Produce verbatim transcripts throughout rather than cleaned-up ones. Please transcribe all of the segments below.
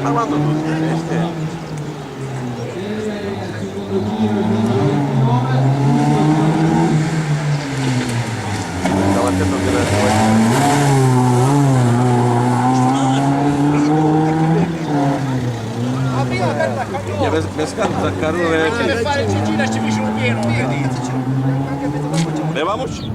Ma quando tutti questi? Stavo attento che la... Ghe ves-, ves-, Zaccarone. Come fare, Gigina, ci dice un pieno, vedi? Levamoci.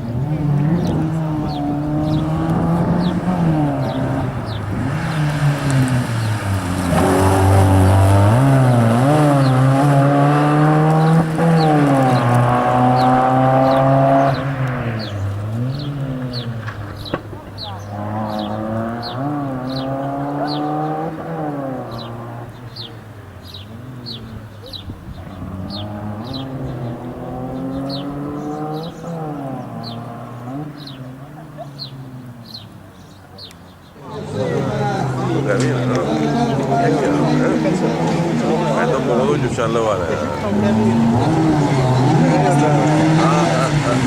Capito, no? È chiaro, eh? E dopo lo voglio usarlo, guarda. Ah, ah, ah.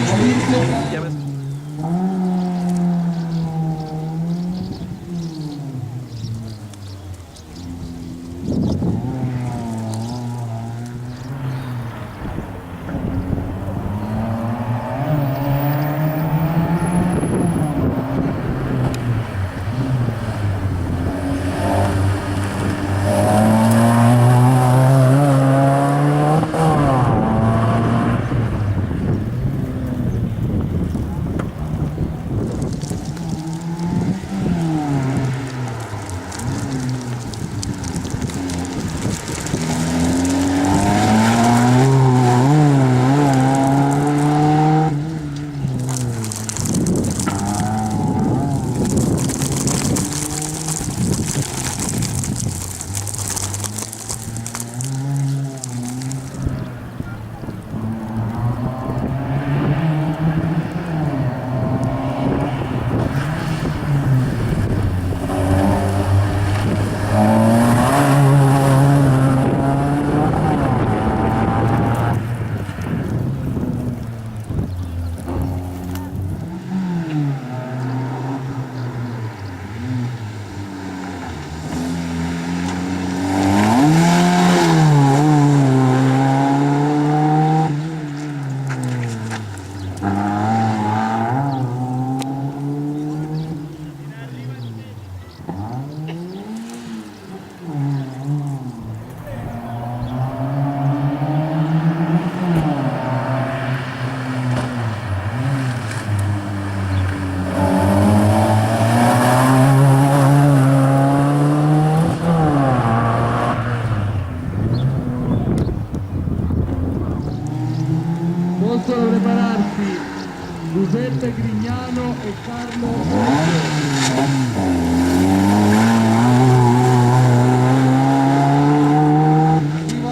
Arriva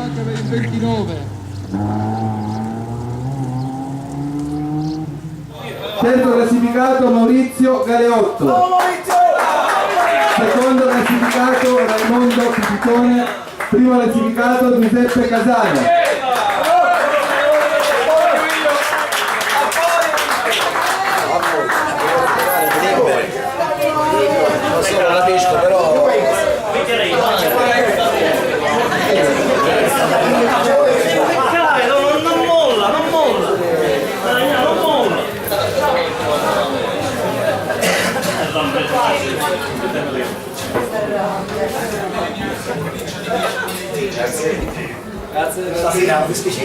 anche per il ventinove. Terzo classificato Maurizio Galeotto. Secondo classificato Raimondo Pipitone. Primo classificato Giuseppe Casano. Non so, non capisco, però. Dai, no, no, non molla, non molla. Dai, no, non molla. Grazie. Stasera ho discusso.